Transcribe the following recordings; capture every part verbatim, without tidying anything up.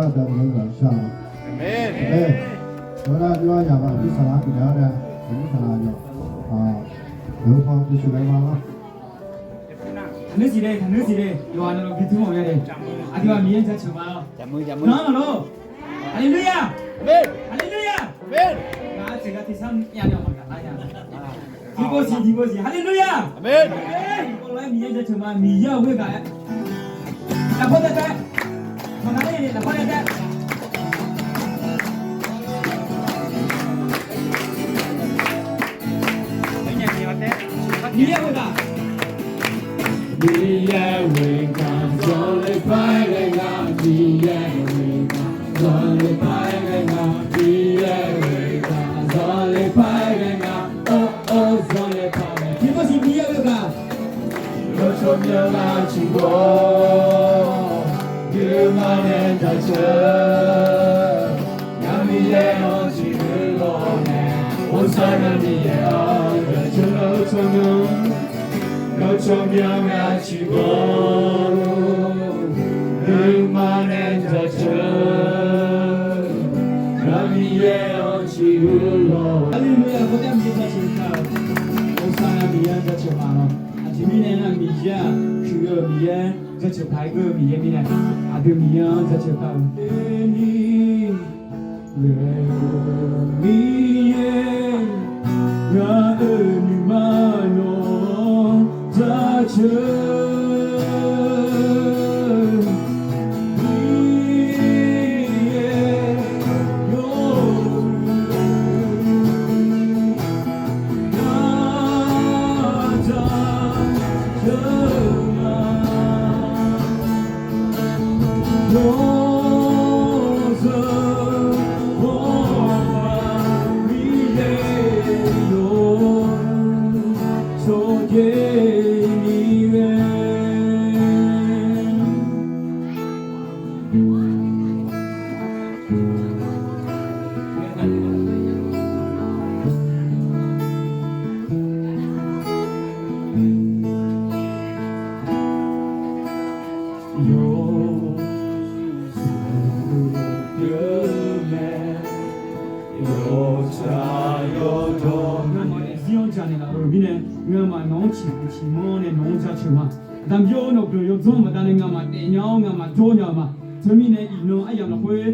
Aqmeq. Aqmeq. Yawqghaq navluf yawqha yaq-anr nae aqdui saqlaq-anr bifnaeq-awr nae, aqdui saqlaq yawq, aqyawf-anr paw bisheuq ghae ma lor. Taqneur siqle, taqneur siqle, yawqghaq navluf bi tmr mawf-a de. Aqduimaf Miqyaer-anr jaceuq ma lor. Nar lor. Haleluya. Haleluya. Ngaq-anr tseq gar tersar myav nae awq maqgaq lar nya. Tiqpov siq, tiqpov siq, haleluya. Aqmeq. Tiqpov lof-aer Miqyaer jaceuq ma, Miqyaer-euq ghoer gaq-aer. Lafkhoer taev taev. Maqgaq lar nya ni lafkhoer taev taev. Miqyaer ghoer gaq. Miqyaer ghoer gaq, zanqler paer ghae nga, Miqyaer ghoer gaq, zanqler paer ghae nga, Miqyaer ghoer gaq, zanqler paer ghae nga, or or zanqler paer ghae. Tiqpov siq Miqyaer ghoer gaq. Lawr tsawrmyanr nar ciqgawr, nuima nae jaceuq. Ngar Miqyaer-anr ciqhuiq lawr nae, Hosanna Miqyaer-anr jaceuq. Lawr tsawrmyanr, lawr tsawrmyanr nar ciqgawr, nuima nae jaceuq. Ngar Miqyaer-anr ciqhuiq lawr. Haleluya, khoertav Miqyaer jaceuq taq-euq. Hosanna Miqyaer-anr jaceuq ma lor. Aqjeq mirnae aernar, Miqyaer-aq, kuiq-eu Miqyaer, jaceuq paq-aer geur-eu Miqyaer mirnae, aqdui Miqyaer-anr jaceuq taq-euq. Miqyaer, ngaq-euq nuima nawq-anr jaceuq. Miqyaer, yawr-eu ngar jaceuq ma. Ngamaf daefzir-anr janaeq laf-euq mirnae, ngamaf nawq-anr ciqhuiq ciqmanr nae nawq-anr jaceuq ma. Aqda Miqyaer-or, nawq guiqlanq yawdzanr baqdanae ngamaf daefnya-awr ngamaf jawr nya-eu ma. Teumirnae iqnan aryamq lafkhoer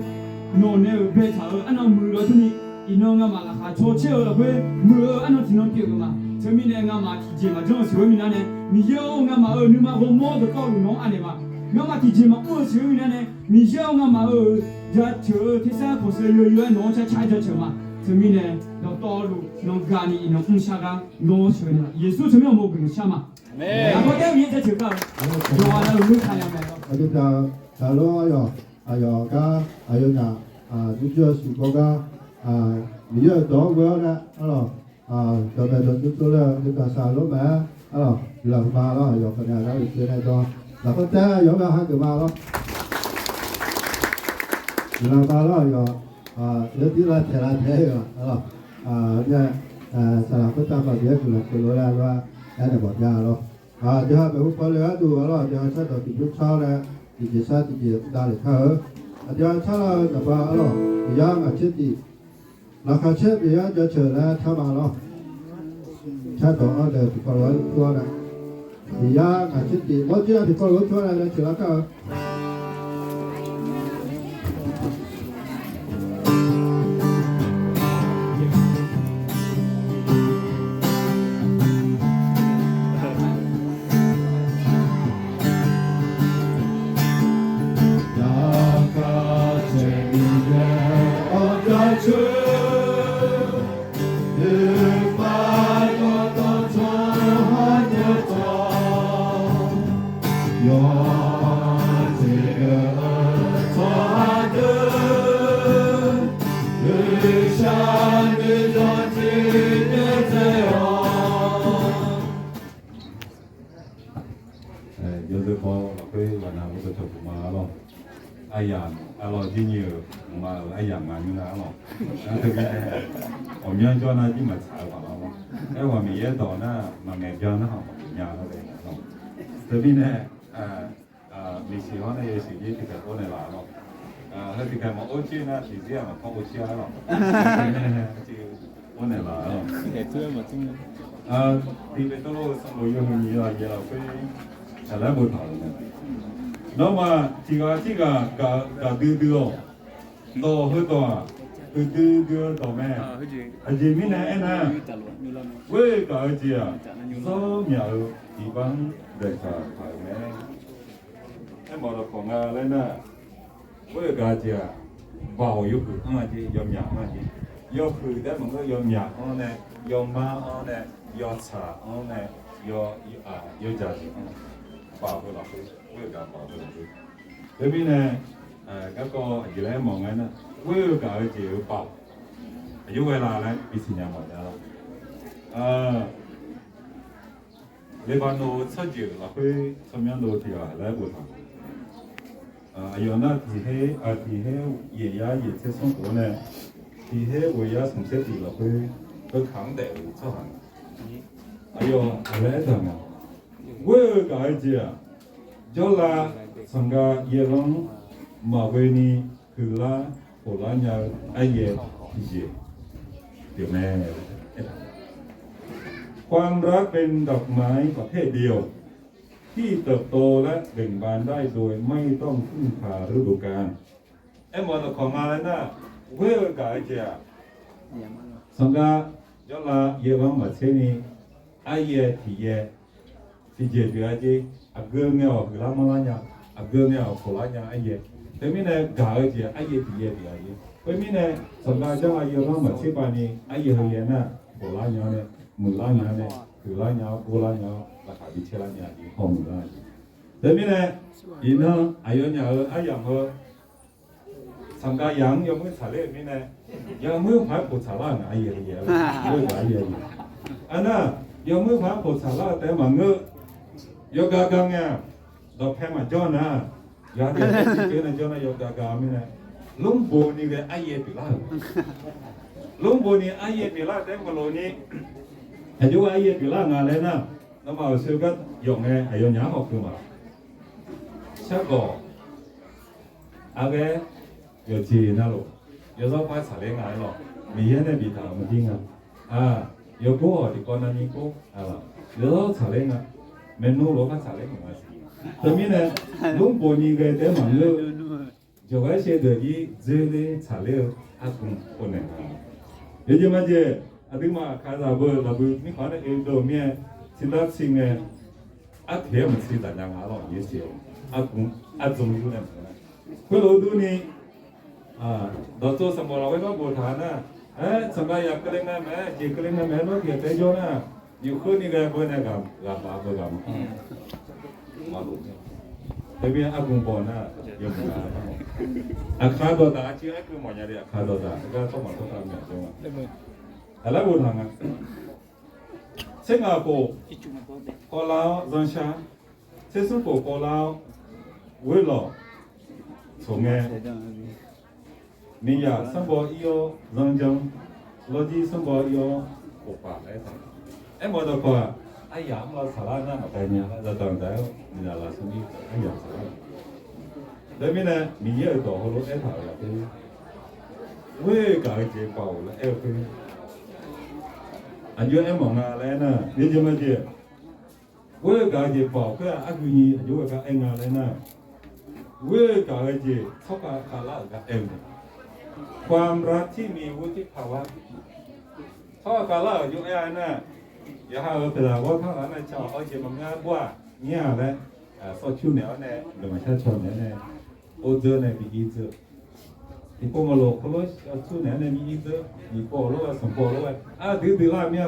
nawq nae-euq baetaq-euq arnan muiq-eu gharduq ni, iqnan ngamaf laqkhaq caw caer-eu lafkhoer muiq-eu arnan tiqnan pyeuf-euq ma. Teumirnae ngamaf tiqjeq maqjanr-eu siq-eu mirnae nae, Miqyaer-or, ngamaf-euq nuima ghawrmawr dawqtawvluf nawq-anr anaeq ma. Ngamaf tiqjeq maqmr-eu siq-eu mirnae nae, Miqyaer-or, ngamaf-euq jaceuq-eu tersar khanqsaer yoeyoer-aer nawq-anr carcar jaceuq ma. Teumirnae dawqtawvluf nawq gaqni iqnan mrshar gar nawr sheuqnaeq ma. Yeqsur tsawrmyanr uqmov guiqlanq shar ma. Aqkawr taef-aer Miqyaer jaceuq gar-eu yawqghaq navluf mr taq nya mae. Aqdui pyaq taqlor aryawq, aqyawf gar, aqyawfnyaf, nuijoe siqkawv gar, Miqyaer-euq dawq-anr ghoe-awr nae arlawq, dawqmaeq dawqtsov tsovler-eu nuikaq saqlor mae-aer arlawq, guiqlanq huiqma lawr. Aqyawf khawf nae aqgar uqtsuif nae dawq lafkhoer taef-aer yawqgar hageuf ma lawr. Guiqlanq ma lawr. Aqyawf yawdir lavtaeq lavtaeq-aer-eu arlawq, nae saqlaq khoertav khawf Miqyaer guiqlanq keuvlof laer lof-aer aernaeq mawf nya lawr. Aqdui ha maeqhu paw le gharduq arlawq, aqdui ha shardawq tiqbymr tsar-awr nae tiqjeq shar tiqjeq davlef kar-eu. Aqdui ha tsarlar-eu naqba arlawq, Miqyaer ngaq tser tif, laqkhaq caer Miqyaer jaceuq laer tsar ma lawr. Shardawq-anr deuq tiqkawv lof-aer tur-awr nae, Miqyaer ngaq tser tif mawrjir-a tiqkawv lof-aer tur-awr nae jaceuq lar kar-eu. Yawzeu baw lafkhoer ghaqna-eu dawqcawq puq ma arlawq. Aryamq arlawq, jirnyi-euq mqma-euq aryamq nga nymr nar arlawq. Nar teumirnae ghawqmyanr jawr nar jir maqtsaq-eu paq lawr. Aerkhawf Miqyaer dawq nar maqngaeq byan narhaq maqpyeuf nya lawr. Teumirnae maeqshi hawr nae yasiq jir tiqkhaeq kawr naeq laf lawr. Heu tiqkhaeq maqor coer nar tiqzir-aq maqpar or coer-a lawq. Or naeqlaf-awq. Tiq Beqtuvluv sanqbof yawhuiq nyiq-awq yaeq lafkhoer taqlaer boftaq-euq mae. Nawmaf tiq ghaq tirghaq gaqdui dui-awq. Dawq heudawq-aq, huiqdui dui-eu dawq mae. Aqjeq mirnae aernar, ghoer-eu gaq-eu jeq-aq, zawr myaq-eu iqbax-anr daeqtaq taq-euq mae. Aermawf dawqkawq nga laer nar, ghoer-eu gaq-eu jeq-aq, baoq yawhuiq anr-a jeq, yawmyaq anr-a jeq. Yawhuiq taef-aer maqngeur, yawmyaq anr nae, yawmar anr nae, yawtsaq anr nae, yaw, yawdzaq jeq anr. Baoq heu lafkhoer, ghoer-eu gaq baoq heu lafkhoer. Teumirnae, garkawv aqjeq laer aermawf nga nar, ghoer-eu gaq-eu jeq-euq baoq aqjox ghae la laer bisiq nya mawf nya lawr. Leqbaqnoq-eu tsawrjeuq lafkhoer tsawrmyanr dov tiq ghaq laer boftaq. Aqyawf nar tiq her, tiq her yaeq yar yaeq tser smr khof-awr nae, tiq her ghoeq yar smq tser tiq lafkhoer, beukaq-anr daef-euq tsawrhaq, aqyawf aqlaer aertaq nga. Ghoer-eu gaq-eu jeq-aq, jawrlav sanqga yaerlanr maqghoe ni huiqlar khoflar nya-eu aryaer tiqjeq pyeufmae. ความรักเป็นดอกไม้ประเภทเดียว ที่เติบโตและเบ่งบานได้โดยไม่ต้องพึ่งพาฤดูกาล Aermawf dawqkawq nga laer nar, ghoer-eu gaq-eu jeq-aq, sanqga jawrlav yaerlanr maqtser ni aryaer tiqyaer tiqjeq pyeuf-a jeq. Aqgeu ngae-awq huiqlar manrlar nya, aqgeu ngae-awq khoflar nya aryaer. Teumirnae gaq-eu jeq aryaer tiqyaer pyeuf-a jeq. Khoermirnae, sanqga jawrlav yaerlanr maqtser pav ni aryaer heuyaer nar, khoflar nya nae, muiqlar nya nae, huiqlar nya-awr, gorlar nya-awr, laqkhaq bi caerlar nya jeq, hawmuiq lar jeq. Teumirnae, iqnan aqyawfnyaf-euq aryamq heu sanqga yaq-anr yawmuir tsaqler-euq mirnae, yawmuir paq-aer poq tsaqlar-euq nga aryaer heuyaer-a. Arnar, yawmuir paq-aer poq tsaqlar-eu taef-aer maqngeur. Yawgav gav ngae-aq, dawqpae maqjawr nar, yawqha tiq ghaq taef-aer tser nae jawr nar yawgav gav-eu mirnae, lmrboq ni ghae aryaer pyeuflar-euq. Lmrboq ni aryaer pyeuflar-euq taef-aer maqloq ni, aqjox-aer aryaer pyeuflar-euq nga laer nar, nawmaf-euq sheu gar yawf ngae aqyawfnyaf-anr hawkeuv ma. Shargawq arghaer yawqjeq navluf, yawzanr par tsaqler nga-aer lawq. Miqyaer nae biftaq-euq maqdir nga. Yawgor-awq tiqkawv navni kor, yawzanr tsaqler nga. Maernmr lof-aer par tsaqler maqnga siq. Teumirnae, lmrboq ni ghae taef-aer maqngeur-eu, jawqghaer shaevdeuq jir dzoerler tsaqler-eu argmq pov naeq nga. Yawjeq majeq, aqduimaf kaqzaq beu lafbui mirkhanq-anr nae oedov-eu mir-aer, tiqdar tsi ngae, arteq-aer maqtsi dzaqnya nga lawq. Yaersiq argmq ardzmq yur nae maqnga. Khoerlof-eu durni, dawqtsov sanqbof lafkhoer gar boftaq nar, aer, sanqgar yaq keuvle nga mae-aer, jeq keuvle nga mae-aer, nawr tiq ghaq taef-aer jawr nar, yufkhoer ni ghae beu nae ghaq baf beu ghaq ma. Teumirnae argmq bawq nar, yawmuiq nar, aqkaq dawqdaq aqcir aer keuv mawfnya le, aqkaq dawqdaq gar tsawrmaf tsawrtav myaq jawr ma. Aqlar boftaq nga. Tser ngaq khof kawvlar-awr zanrshar, tser smr khof kawvlar-awr ghoerlawq tsoq ngae, miqyaq sanrbaw ir-awr zanrjan, lawrjir sanrbaw ir-awr khof paf laer taq. Aermawf dawqkawq-aq, aryaq mr-awr tsaqlar nar maqdae nya laer zaqdaq daq-aer-awr miqzaq lafsmr ir aryaq tsaqlar. Teumirnae Miqyaer-euq dawq heulof-aer aertaq-euq lafkhoer, ghoer-eu gaq-eu jeq baoq laer aer-eu khoer, aqjox-aer aermawf nga laer aernar, yawjeq majeq, ghoer-eu gaq-eu jeq baoq khoer-aq, argu nyi aqjox-aer gar aer nga laer aernar, ghoer-eu gaq-eu jeq tsawrkhav khavlar-euq gar aer-eu mae. ความรักที่มีวุฒิภาวะ Tsawrhaq khavlar-euq jov-aer-a nar, yawqha-euq pyeuflar ghawr tanrlar nae ca-awq, awr jeq maqngeur-a bor-aq, nyir-aq laer, sawrcur naeq-awr nae, dawq maqshar caw naeq-aer nae, or dzeur nae bi ir dzeur. Tiqpov maqloq khoerlof-aer sawrcur naeq-aer nae bi ir dzeur, nyiq pov lof-aer, smq pov lof-aer, aqdui dui lar mir-a,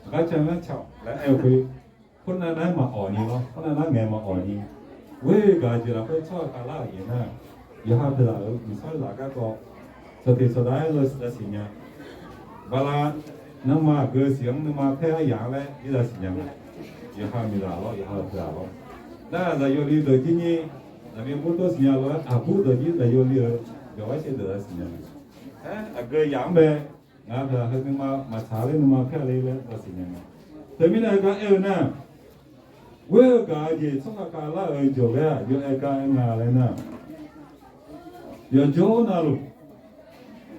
aqgar ca ngar ca-awq laer aer-eu khoer, khoernav nar maqawq ni lawr, khoernav nar ngaeq maqawq ni. Ghoer-eu gaq-eu jeq lafkhoer tsawrhaq khavlar-euq jeq nar, yawqha pyeuflar-euq miqsawr zaq garkawv, sawqteq sawqda-aer zasiq nya. Bala, nanrma aqgeu siq-anr nuima paer aryaq-anr laer ir zasiq nya ma. Yawqha miqzaq lawr, yawqha pyeuflar lawr. Nar zaqyo li deuq jir nyir, zaqmir bur tov siqnya lof-aer aqbur deuq jir zaqyo li-euq yawqghaq shaevdeuq zasiq nya ma. Aer, aqgeu yaq-anr bae, ngaq pyeuflar heu nuima maqtsaq ler nuima paer le laer zasiq nya ma. Teumirnae gar aer-eu nar, ghoer-eu gaq-eu jeq tsawrkhav khavlar-euq jawqghae-aq, yawf-aer gar aer nga laer nar, Yawqjawr navluf,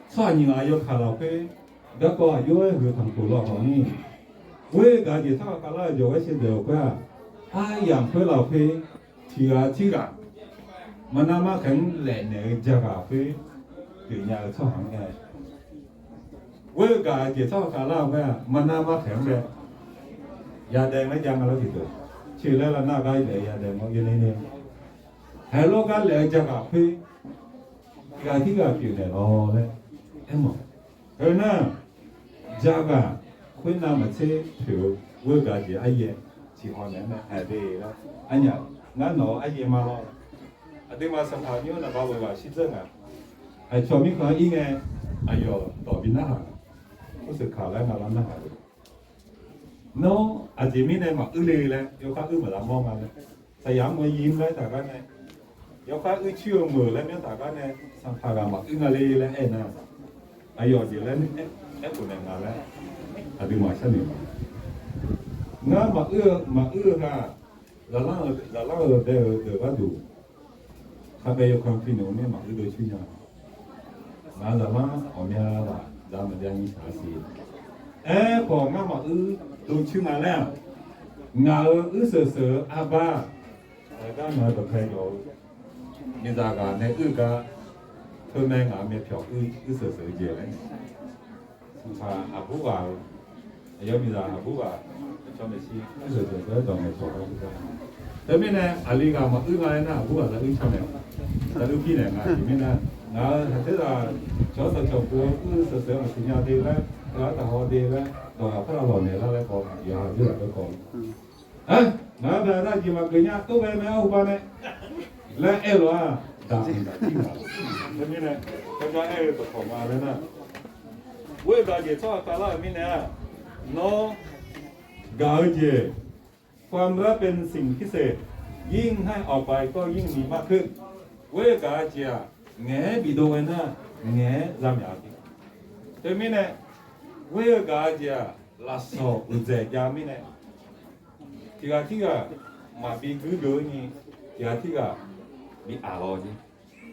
tsawrhaq nyiq ghaq yawkaq lafkhoer garkawv aqjox-aer huiq tanqpuq law hawq-ni, ghoer-eu gaq-eu jeq tsawrhaq khavlar-euq jawq-aer shaevdzaeq-euq khoer-aq, aryamq khoer lafkhoer tiq ghaq tirghaq maqnar markhaeq-anr laefnaeq-eu jaghaq khoer pyeufnya-eu tsawrhaq-anr aer, ghoer-eu gaq-eu jeq tsawrhaq khavlar-eu khoer-aq, maqnar markhaeq-anr bae yadaef-aer jav nga lar tiqdeuq, coeq laer lar nar gar-ir daef yadaef mawr yawner ner, haeq lawr gar laef-eu jaghaq khoer tiq ghaq tirghaq pyeufnaeq lawr laer aermawf. Heu nar, jaghaq khoernav maqtser poeq-eu ghoer-eu gaq-eu jeq aryaev tiqhaw naeq-aer nae aer de laer, arnyaf ngar nawq-eu aryaev ma lawr. Aqduimaf sanqpaq nymr naqba ghoeq ghaq shirdzeur ngaq, aqcawq mirkhanq-anr ir ngae, aqyawf dawq bi narhaq, urseuq kaq laer navlar narhaq-eu Nawr aqjeq mirnae maquir le laer yawkhav uir maqza mawr nga laer, saqyaq-anr mawr yir-anr laer taqgar nae, yawkhav uir coer-eu meuq laer myanr taqgar nae, sanqpaq ghaq maquir nga le laer aernar, aqyawf jeq laer aerkhof naeq nga laer, aqduimaf sharnoeq ma. Ngar maquir-eu, maquir-eu ghaq, zaqlanr-eu, zaqlanr-euq daef-eu deuq gharduq, khavbae yawkhav tiqnoeq-eu nae maquir dovcoer nya. Ngaq-euq zaqlanr ghawqmya laf za maqjav nyi shaq-a siq. Aerkhawf ngar maquir dovcoer nga laer-aq, ngaq-euq uirseuq seuq-eu arbar, aqgar ngaq-euq dawqpae jawq-eu miqzaq ghaq nae uir gar, teunae ngaq-euq myavpyawq uirseuq seuq-eu jeq laer, sanqpaq aqbur ghaq-eu, aqyawf miqzaq aqbur ghaq, aqcawq maeqshi uirseuq seuq-aer dawq ngaeqcawq gar gar. Teumirnae aqli ghaq maquir nga aernar, aqbur ghaq za uir ca naeq, za uir pir naeq nga. Aqjeq mirnae, ngaq-euq haqtaer zaq cawq-awr dawqcawq puq-eu uirseuq seuq-eu maqsiq nya de laer, teughaq taqhaw de laer, dawq ghaq par lavlawq naeq lar laer khawf, yawqha jir lafkhoer khawf, ngaq-anr bae nar jeq maqgeuf nya, tov ghae mae-awr heubar nae laer aer-eu lof-aq, daq-iq daq jir nga. Teumirnae, teugar aer-eu dawqkawq nga laer nar, ghoer-eu gaq-eu jeq tsawrhaq khavlar-euq mirnae-aq, nawr gaq-eu jeq ความรักเป็นสิ่งพิเศษ ยิ่งให้ออกไปก็ยิ่งมีมากขึ้น ghoer-eu gaq-eu jeq-aq, ngaeq-aer bidov ghae nar, ngaeq-aer za myaq-a. Teumirnae, ghoer-eu gaq-eu jeq-aq, lafsawq uqdzaeq jav mirnae, tiq ghaq tirghaq maqbi guirdeuv-ir ni, tiq ghaq tirghaq bi aq law-eu jeq,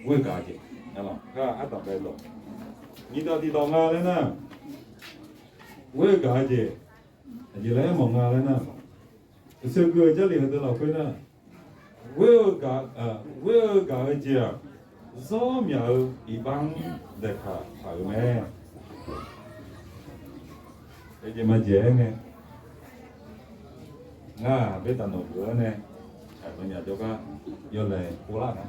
ghoer-eu gaq-eu jeq, ardanq bae dawq, nyiq dawq tiq dawq nga laer nar, ghoer-eu gaq-eu jeq, aqjeq laer aermawf nga laer nar, uqshoe gui-eu Jarlif heudeuq lafkhoer nar, ghoer-eu gaq-eu jeq-aq, zawr myaq-eu iqbax-anr daeqkaq taq-euq mae. Aqjeq maqjeq aer ngae, ngar-aq, boertaq nawq geuf-awr nae, aqmanyaf jawrgar yawlaeq povlar nga.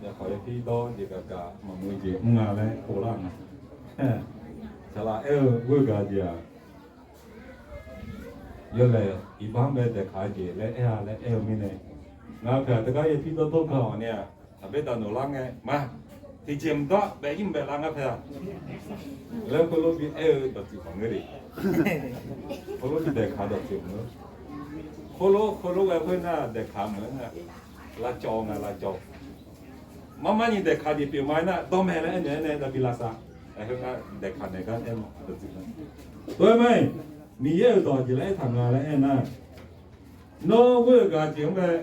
Yaqkhawf yapir dawr jeq gaqgaq maqmuiq jeq mr nga laer povlar nga. Saqlaq aer-eu ghoer-eu gaq-eu jeq-aq, yawlaeq iqbax-anr bae daeqkaq-eu jeq laer aer-a laer aer-eu mirnae, ngaq paeq-aq teugar yapir dawrdawr ga-awq ni-aq, aqboeq taf noeqlar ngae ma. Tiqjeq mqdawr baef ir mqbaef lar ngar paeq-aq laer khoerlof bi aer-eu dawqtsuif maqngeur le. Khoerlof bi daeqkaq dawqtsuif maqngeur. Khoerlof khoerlof ghae khoernar daeqkaq maqngeur nga. Lavcawv nga lavcawv. Marmar nyiq daeqkaq jeq pyeuf ma aernar dawr mae laer aernaeq-aer nae dabi lavsav. Aer khoernar daeqkaq naeq gar aer ma dawqtsuif ma. Dawr-aer ma-iq, Miqyaer-euq dawq jeq laer aertaq nga laer aernar, nawr ghoer-eu gaq-eu jeq-anr bae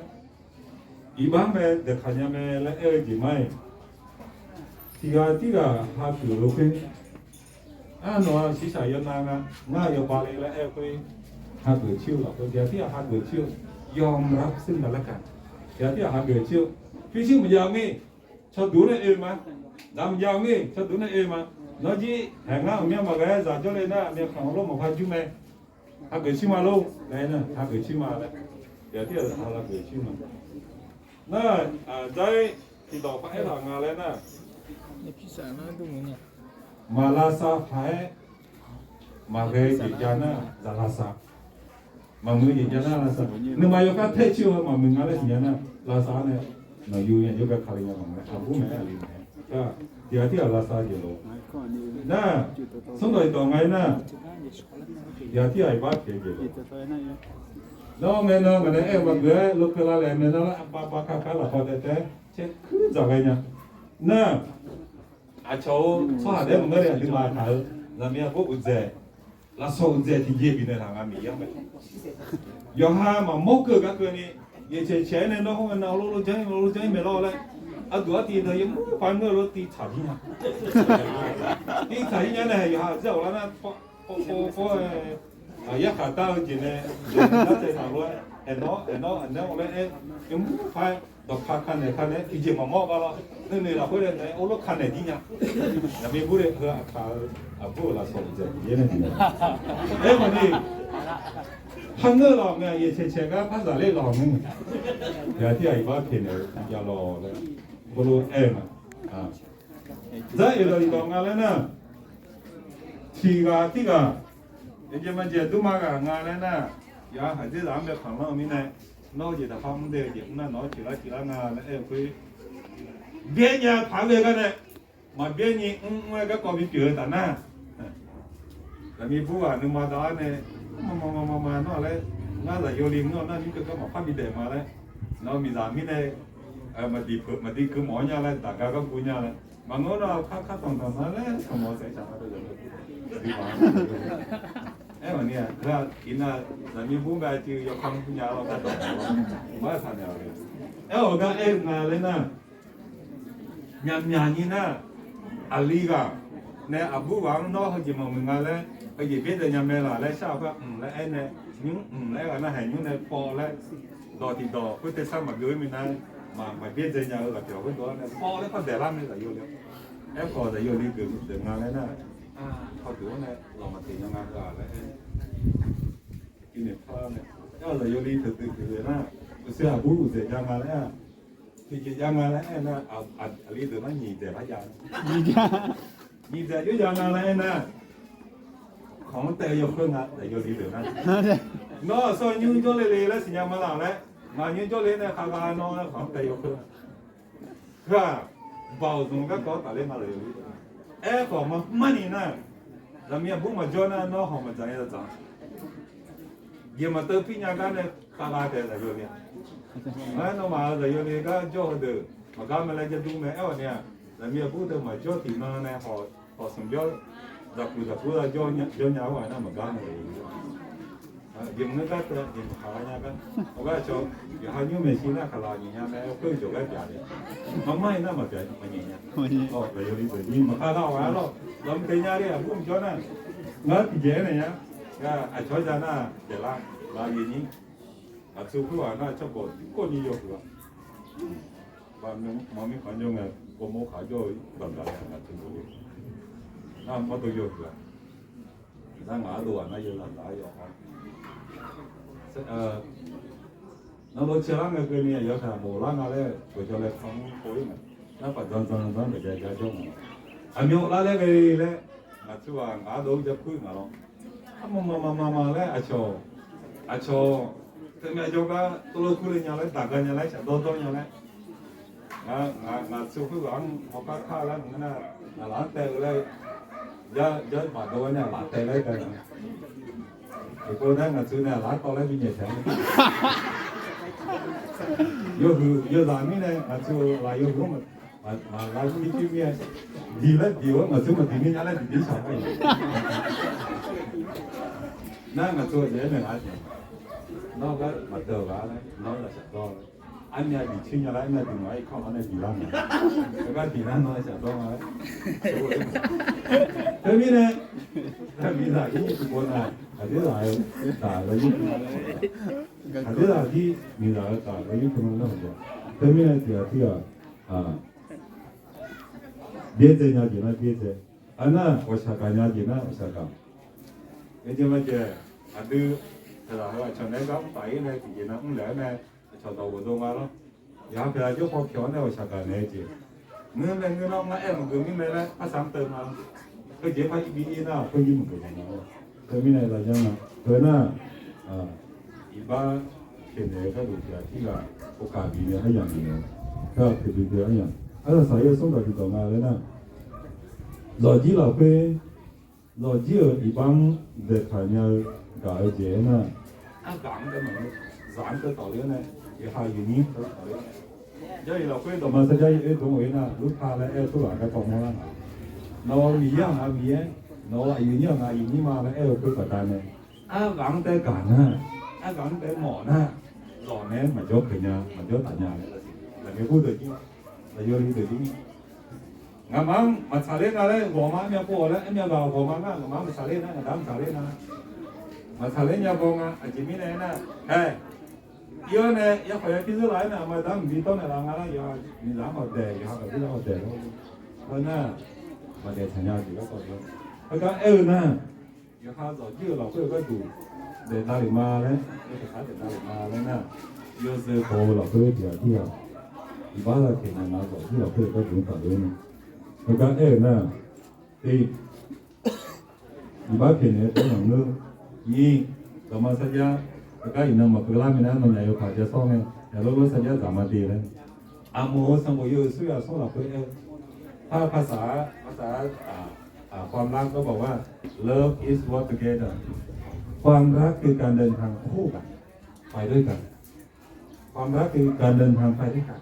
iqbax-anr bae daeqkaq nya mae laer aer-eu jeq ma-iq, tiq ghaq tirghaq hageuf-eu khoer, arnawq-aq shiqshaq yawnav nga, ngar yawbav le laer aer-eu khoer, hageuf coer-eu lafkhoer tiq ghaq tirghaq hageuf coer-eu, yawmq lar sir nga lar kaq, tiq ghaq tirghaq hageuf coer-eu, pyurshuir maqjav-eu mir, cawduq nae oe ma. Zaq maqjav-eu mir, cawduq nae oe ma. Nawr jir haeq ngar ghawqmyanr maqghae-aer zaq jawrle nar myavkhanq heulof maqpar jur mae. Hageuf coer ma lor laer nar, hageuf coer ma laer, tiq ghaq tirghaq hageuf coer ma. Nar, aqdzar-ir tiqdawq par aertaq nga laer nar, maq lavsav paq-aer maqghae-eu jeq jav nar zaq lavsav. Maqmuiq-eu jeq jav nar lavsav. Nuima yawkhav taer coer-eu maqmuiq nga laer siqnya nar lavsav-anr nae nawq yur nya jawrgar kali nya maqngeur. Aqbur maeq-aer aqli maeq-aer, tiq ghaq tirghaq lavsav jeq lof. Nar, smrdawq iqdawq nga-ir nar, tiq ghaq tirghaq iqbax pyaeq-eu jeq lof. Nawr ngae nan ngaq nae aer-eu maqgeuf-aer lov keuv lavlaeq maeq nan lar, aqbav bav kakar lafkawv taev taev-aer caer kuir dzaq ghae nya. Nar, aqcawq-eu tsawrhaq daef maqngeur ni aqduimaf taq-eu zaqmiq aqbur uqdzaeq, lafsawq uqdzaeq tiqjeq bifnaeq taq nga Miqyaer-anr mae. Yawqha maqmawr keuv gar keuvni Yaeqcaeq caeq-aer nae nawr hawr ngae nav lor lor janr lor lor janr-ir maeq lawr laer, aqduq artiv deuq yawmuiq paq-aer muir-eu lor tiv tsaq jir nya. Tiv tsaq jir nya nae yawqha aqzir ghawqlar nar, pawv pawv pawv-aer, yarkhaq dar-eu jeq nae, nar tsaev taq lof-aer, aernaeq-awr aernaeq-awr aernaeq-awr laer aer, yawmuiq paq-aer dawqka ka naeq ka nae tiqjeq maqmawr gar lawr, nuinoeq lafkhoer nae naeq-aer or lor ka naeq jir nya. Zaqmiq bur le heu aqkaq-eu aqbur-euq lafsawq uqdzaeq tiqjeq nae tiqjeq. Aerkhawf ni, kharngeur lawq ngae, yaeqcaeq caeq gar par zaqler lawq ngae, yaq tirghaq iqbax pyaeqnaeq-eu jav lawq laer, heulof-aer aer-eu ma. Dzar oeq lawq iqdawq nga laer nar, tiq ghaq tirghaq, yawjeq majeq durma ghaq nga laer nar, yawqha khaqdzerzaq-anr bae khanqlanr-eu mirnae, nawr-eu jeq taqpar mr dae-eu jeq mr nar nawq-anr tiqlar tiqlar nga laer aer-eu khoer, byaer nya paq-aer ghae gar nae, maqbyaer ni mr mr-aer garkawv bipyeuf-eu taf nar, zaqmiq bur ghaq nuima dav-ar nae, maqmaq maqmaq nawr laer, ngar zaqyo li mr-awr nar mirkeuv gar maqpar bidaef ma laer, nawq-eu miqzaq mirnae, maqdiq keuv mawf-awr nya laer, daqga gar guv nya laer, maqngeur nar kar kar tanq tanq ma laer, tanq mawf saef shaq ma deuq zaq, aer-awq ni-aq, iqnan zaqmiq bur bae cuiv yawkawr nya-awr gar dawq-awr, maqtaq naeq-awq. Aer-awq gar aer-eu nga laer nar, myaqmyaq ni nar, aqli ghaq nae aqbur ghaq-anr nawr heujeq maqmuiq nga laer, heujeq byaerdzae nya mae laq laer shar-awq khoer mq laer aer nae, nymr mq laer aer ghaq narhaq nymr nae paw laer, dawq tiqdawq khoer tersar maqbyov-ir minav, maqbyaerdzae nya-eu ghaq tiq ghaq khoerdov-ar nae paw laer par daeqlar mae zaqyo le. Aerkhawf zaqyo li geuf deuq nga laer nar, hawduq-anr nae lawq maqteq nya nga heu-aq laer aer, aer-awq zaqyo li teuqdui teuqdui nar, uqshoe aqbur uqdzaeq jav nga laer-aq, tiqjeq jav nga laer aer nar, aqli deuq nar nyiq dzaeq lar jav, nyiq dzaeq jov jav nga laer aer nar, khanq-anr taev-eu yawkhoer nga zaqyo li deuq nar, nawr aqsur nymr jawrle le laer siqnya ma laq laer, ngaq nymr jawrle nae khavga nawr laer khanq-anr taev yawkhoer. Heu-aq, baoq zmq garkawv-anr tafler nga zaqyo li. Aerkhawf maqmr ni nar, zaqmiq aqbur maqjawr nar nawr hawq maqdzaq nya dzaq. Jeq maqteuv pir nya gar nae khavga taef zaqyo li-aq. Aer nawmaf-euq zaqyo li gar jawr heudeuq maqgar mae laer jardur mae aer-awq ni-aq, zaqmiq aqbur teu maqjawr tiqnan nae hawq smq jawr, zaqkuq zaqkuq-a jawr nya-awr ghaq nar maqgar mae. Jeq maqngeur gar teu jeq maqkaq lar nya gar. Awq gar aqcawq, yawqha nymr maeqshi nar kaqlaq nyaef nya mae, khoer jawq gar byaq le. Maqmar-ir nar maqbyaq maqnyaef nya. Zaqyo li deuq ni maqkaq lar-awq-a lawr. Zaqmq teq nya le aqbur mqjawr nar, ngar tiqjeq aernaeq nya. Aqcawq-anr ja nar daeqlar, laf yawnyir. Aqtsu khoerghaq nar tsawrkawv tiqkawv ni yawhuiq-a. Maqmir khanq jawr ngae, ghawrmawr khaq jawr-eu baqgaq-a ngaq teu lof-eu. Nar mawrdov yawhuiq-a. Nar ngaq ardov-aq nar yawzaq zaq-aer yawf-awr, nanlov caelar ngae keuvni aqyawf taq mawf lar nga laer, gawqjawq laer khanr-anr pov-ir mae. Nar paf dzan dzan dzan-anr gaqja ja jawr nga. Aqmyan lar laer ghae laer, ngaq teu-aq ngaq ardov-anr ja kur-ir nga lawr. Armawf maqmaq maqmaq laer aqcawq, aqcawq, teumyav jawrgar tov lor kur le nya laer, daq ga nya laer, shafdawr dawr nya laer, ngaq teu khoerghaq-anr hawkar kar laer mq nar, ngaq laf-anr taev-eu laer, jar baqdov-aer nae laf taev laer taev nga. Tiqpov nae ngaq teu nae laf-anr tawv laer binyaeq taeq-a. Yawhuiq yawzaq mirnae ngaq teu-eu laf yawhuiq-anr maqlar tiqpir mir-aer, diq laer diq-awr ngaq teu maqdiq mir nya laer diq dir shaq-aer. Nar ngaq teu-eu jeq-aer naeq lar jeq, nawr gar maqdeuv-eu ghaq laer nawr-aer lafshaq dawr-a. Armyav diq coer nya lar, armyav diq mawf-aer irkanr-anr nae diq lar nga. Gar diq lar nawr-aer shaq dawr nga laer. Teumirnae, miqzaq ir tiqpov nar, aqdui zaq-eu taq-eu yur, aqdui zaq jir miqzaq-eu taq-eu yur teu ma nar-a. Teumirnae tiqghaq tirghaq byaerdzae nya jeq nar byaerdzae, aqnar ghawqshaq gaq nya jeq nar ghawqshaq gaq. Yawjeq majeq, aqdui, taqzaq heu aqcawq naeq-aer gar mr taf-ir nae tiqjeq nar mr laeq-aer nae, aqcawq dawq ghofdov nga lawr. Yawqha pyaeq-a jawr paw pyawq-awr nae ghawqshaq gaq naeq-eu jeq. Ngeur mae ngeur nar ngar aer maqgeuf mir mae laer arsaq-anr teuv ma. Heujeq par ir bi ir nar khoer jir maqgeuf ma. Teumirnae laf janr ma. Heu nar, iqbax pyaeqnaeq-eu gharduq tiqghaq tirghaq, khoerkaq bifnaeq aryamq bifnaeq, kar-aq pyaeqdui dui aryamq, arsaq saq-ir-eu smr gaq bi dawq nga laer nar, zawqjir lafkhoer, zawqjir-euq iqbax-anr daeqtaq nya-eu gaq-eu jeq-aer nar, argaq-anr tae maqngeur, zaq-anr tae tawq le-awr nae, yawqha yawqnyir tae tawq le-awr nae, Jarlif lafkhoer dawqma sarjax-ir oer dmr-eu-ir nar, lurta laer aer-eu tawrlaf garkawv mawrlar nga. Nawq-euq Miqyaer-aq ngaq-euq Miqyaer, nawq-euq aqyuif nyir-aq ngaq-euq aqyuif nyir ma laer aer-eu khoer baqdanae, arghaq-anr tae gaq nar, arghaq-anr tae mawf nar, Dawq nae maqjawr peuq nya, maqjawr taf nya laer, lafmyav bur deuq jir, lafyawli deuq jir. Ngaqma-anr maqtsaqler nga laer ghawqma armyav pov-awq laer, armyav ghaq ghawqma ngar ngaqma-anr maqtsaqler nar, ngaqda-anr maqtsaqler nga. Maqtsaqler nya baw nga. Aqjeq mirnae aernar, ae, ir-awr nae yarkhawf ya pyur zeur laf-aer nae, aqma da-anr mqbi dawr naeqlaf nga lar, yawqha miqzaq-anr khawf daeq, yawqha khawf-ir lar khawf daeq lor. Heu nar, maqdaef tsaq nya jeq garkawv-a. Heugar aer-eu nar, yawqha zawqjir-euq lafkhoer-euq gharduq daef davlef ma laer, yawkaq daef davlef ma laer nar, yawzeu baw-eu lafkhoer tiq ghaq jir-aq, iqbax zaqkhaeq naeq ma zawqjir lafkhoer-euq gharduq-anr tafler-awr nae, heugar aer-eu nar, te, iqbax pyaeqnaeq-eu tawr maqngeur. Nyiq, dawqma sarjax, heugar iqnan maqkeuv lar minav nawnyaf yawkaq ja sawr ngae, yaqlor lor sarjax dzaq ma de laer, aqmawf-euq sanqbof yawhuiq sur yaf sawr lafkhoer aer-eu, par ภาษา ภาษา ความรักก็บอกว่า love is walk together ความรักคือการเดินทางคู่กัน ไปด้วยกัน ความรักคือการเดินทางไปด้วยกัน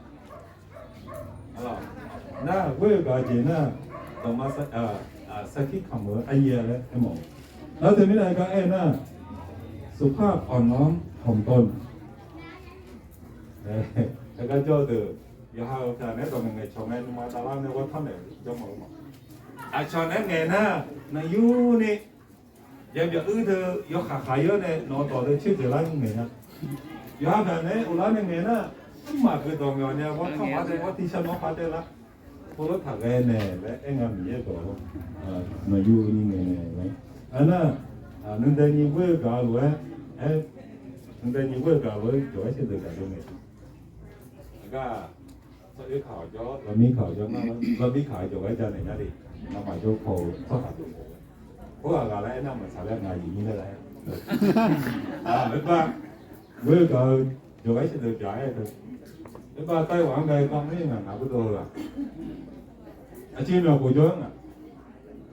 Nar ghoer-eu gaq jeq nar, dawqma sarkir kamq-eu aryaer laer aermawf-eu. Nar teumirnae gar aer nar, สุภาพอ่อนน้อมถ่อมตน Heugar jawr-eu deuq, yawqha-euq taq naeq-aer dawq ngaeqngaeq cawq ngae nuima davlar nae ghawr tanr naeq jawr mawf-eu ma. Aqcawq naeq-aer ngaeq nar, naqyurni yabyaq uir teu yawkhaq khaq-ir-awr nae nawq-eu dawq teu coer dzaeq lar ngaeq nya. Yawqha taq naeq-aer uvlar nae ngaeq nar, mrmaf geuf dawq ngaeq-awq nae ghawr tanr paq tae ghawr tiq shar nawr paq tae lar, heulof taq ghae naeq laer aer nga Miqyaer dawq-awr, naqyurni ngaeq naeq laer. Aernar, nuidae nyi ghoer-eu gaq-eu lof-aer, aer, nuidae nyi ghoer-eu gaq lof-aer jawq-aer sherdeuq gaq dov ngaeq. Aqgar, tsawroer kaq-awq jawr, lavmir kaq-awq jawr nar, lavmir kaq-awq jawq-aer janaeq nya de. Ngamaf jawr paw-eu tsawrhaq deuq, khoerghaq ghaq laer aernar maqtsaq laer ngaq yiq nyir laer laer. Oerbar, ghoer-eu gaq-eu jawq-aer sherdeuq byaq-aer teu. Oerbar Taiwan-anr ghae gar-anr ngaq ngaq burdov-eu ghaq, aqjeq myawq khof jawr-aer ngaq.